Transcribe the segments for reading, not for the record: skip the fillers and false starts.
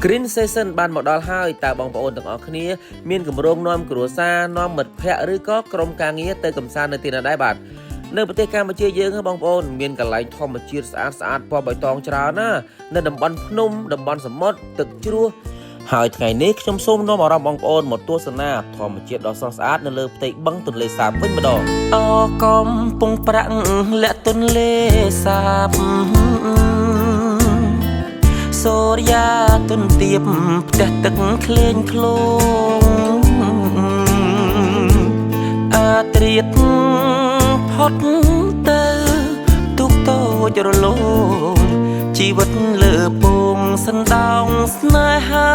Green Season បានមកដល់ហើយតើបងប្អូនទាំងអស់គ្នាមានគម្រោងនាំគ្រួសារនាំមិត្តភ័ក្តិឬក៏ក្រុមការងារទៅកម្សាន្តនៅទីណាដែរបាទនៅប្រទេសកម្ពុជាយើងហ៎បងប្អូនមានកន្លែងធម្មជាតិស្អាតស្អាតពណ៌បៃតងច្រើនណានៅតំបន់ភ្នំតំបន់សមុទ្រទឹកជ្រោះហើយថ្ងៃនេះខ្ញុំសូមនាំអារម្មណ៍បងប្អូនមកទស្សនាធម្មជាតិដ៏ស្រស់ស្អាតនៅលើផ្ទៃបឹងទន្លេសាបវិញម្ដង អកំពុងប្រាក់លាក់ទន្លេសាបសូរិយាទុនទៀបផ្ទះទឹកក្លែងក្លងអាត្រៀតផុតទៅទុកតូចរលោងជីវិតលើពងសណ្ដោងស្នេហា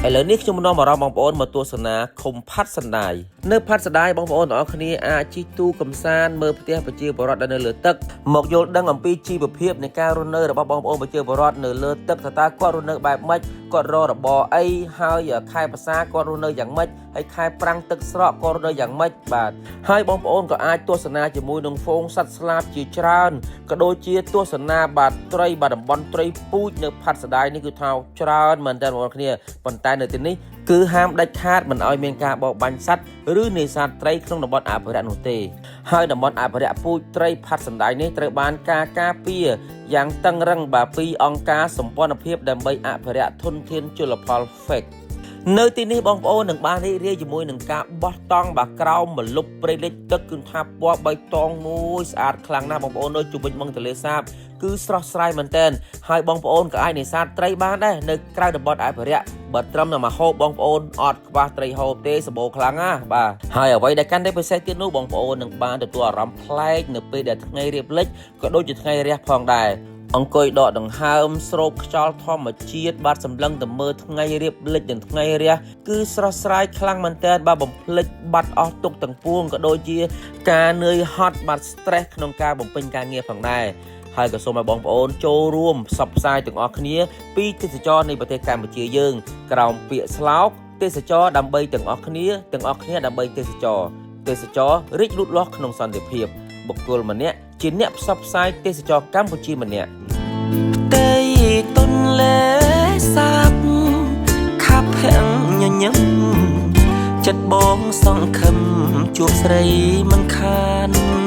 ឥឡូវនេះខ្ញុំនាំអារម្មណ៍បងប្អូនមកទស្សនាឃុំផាត់សណ្ដាយនៅផាត់សណ្ដាយបងប្អូនទាំងអស់គ្នាអាចជិះទូកំសាន្តមើលផ្ទះប្រជាពលរដ្ឋដែលនៅលើទឹកមកយល់ដឹងអំពីជីវភាពនៃការរស់នៅរបស់បងប្អូនប្រជាពលរដ្ឋនៅលើទឹកថាតើគាត់រស់នៅបែបម៉េចគាត់រករបរអីហើយខែប្រសាគាត់រស់នៅយ៉ាងម៉េចហើយខែប្រាំងទឹកស្រកគាត់រស់នៅយ៉ាងម៉េចបាទហើយបងប្អូនក៏អាចទស្សនាជាមួយនឹងហ្វូងសត្វស្លាបជាច្រើនក៏ដូចជាទស្សនាបាទត្រីបាទតំបន់ត្រីពូជនៅផាត់សណ្ដាយនេះគឺថាច្រើនមែនតើបងប្អូនគ្នាប៉ុន្តែនៅទីនេះគឺហាមដាច់ខាតមិនឲ្យមានការបរបាញ់សត្វឬនេសាទត្រីក្នុងតំបន់អភិរក្សនោះទេហើយតំបន់អភិរក្សពូជត្រីផាត់សណ្ដាយនេះត្រូវបានការការពារយ៉ាងតឹងរឹងបាទពីអង្គការសម្ព័ន្ធភាពដើម្បីអភិរក្សធនធានជលផល FEC នៅទីនេះបងប្អូននឹងបានរីករាយជាមួយនឹងការបោះតង់បាទក្រោមម្លប់ព្រៃលិចទឹកគឺថាពណ៌បៃតងមួយស្អាតខ្លាំងណាស់បងប្អូននៅជុំវិញបឹងទន្លេសាបគឺស្រស់ស្រាយមែនទែនហើយបងប្អូនក៏អាចនេសាទត្រីបានដែរនៅក្រៅតំបន់អភិរក្សបើត្រឹមតែមកហូបបងប្អូនអត់ខ្វះត្រីហូបទេសម្បូរខ្លាំងណាស់បាទហើយអ្វីដែលកាន់តែពិសេសទៀតនោះបងប្អូននឹងបានទទួលអារម្មណ៍ប្លែកនៅពេលដែលថ្ងៃរៀបលិចក៏ដូចជាថ្ងៃរះផងដែរអង្គុយដកដង្ហើមស្រូបខ្យល់ធម្មជាតិបាទសម្លឹងទៅមើលថ្ងៃរៀបលិចនិងថ្ងៃរះគឺស្រស់ស្រាយខ្លាំងមែនទែនបាទបំភ្លេចបាត់អស់ទុកទាំងពួងក៏ដូចជាការនឿយហត់បាទ stress ក្នុងការបំពេញការងារផងដែរហើយក៏សូមឲ្យបងប្អូនចូលរួមផ្សព្វផ្សាយទាំងអស់គ្នាពីទេសចរនៃប្រទេសកម្ពុជាយើងក្រោមពាក្យស្លោកទេសចរដើម្បីទាំងអស់គ្នាទាំងអស់គ្នាដើម្បីទេសចរទេសចររីកលូតលាស់ក្នុងសន្តិភាពបុគ្គលម្នាក់ជាអ្នកផ្សព្វផ្សាយទេសចរកម្ពុជាម្នាក់ ផ្ទៃទន្លេសាបខាប់ភាំងញញឹមចិត្តបងសង្ឃឹមជួបស្រីមិនខាន